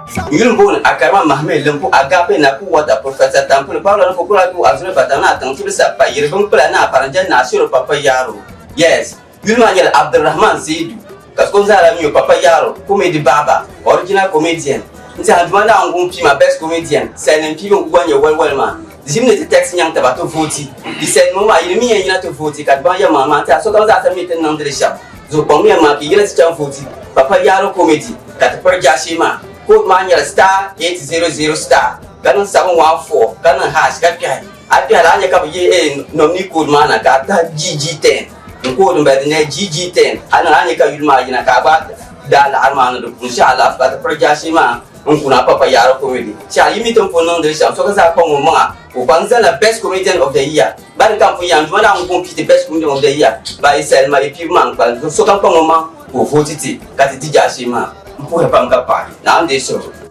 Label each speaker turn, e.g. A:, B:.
A: N yuli m-booni Akarima Mahmee Limpu Agape Naku Wata Professor Tampuli Kparila ni Fukura Duu Azuri Bata Naa Tiŋ Tibisa Pa Yiri Binkpila Naa Parinjɛ Naa Shiro Papa Yaro Yes Yuli maa nyɛla Abdulrahman Seidu ka sokam zaa lahi mi o Papa Yaro Comedy Baba Original Comedian n-tɛha Duuma Naawuni ŋun pii ma Best Comedian Salinim piibu n-ku gba nyɛ waliwali maa Di ʒimi ni ti text nyaŋ taba ti vooti di salinim ŋɔ maa yi ni mi yɛn yina ti vooti ka di baŋ yɛlimaŋli maa n-tɛha sokam zaa sa mi ti ni niŋdi li shɛm zuɣu kpaŋmiya maa ka yi yina ti chaŋ vooti Papa Yaro Comedy ka ti piri jaashee maa. Code maa nyɛla star 800 star ka niŋ 714 ka niŋ hash ka kpɛhi. A yi kpɛhi la a ni nya ka bɛ yihi nominee code maa na ka a tahi GG10 n code m-bala di nyɛla GG10 a niŋ a ni nya ka yuli maa yina ka a gba daa laɣiri maa niŋ di puuni shɛhi alaafee ka ti piri jaashee maa n kuna Papa Yaro Comedy. Shɛhi yi mi ti ni pun niŋdi li shɛm sokam zaa kpaŋ o maŋa ka o kpa n zalila Best Comedian of the Year ba di ka m pun yɛn Duuma Naawuni kum pii ti Best Comedian of the Year ba yi salima yi piibu maa n kpalim sokam kpaŋ o maŋ ka o vooti ti ka ti di jaashee maa. M puhiya pam ka paɣi Naawuni deei suhigu.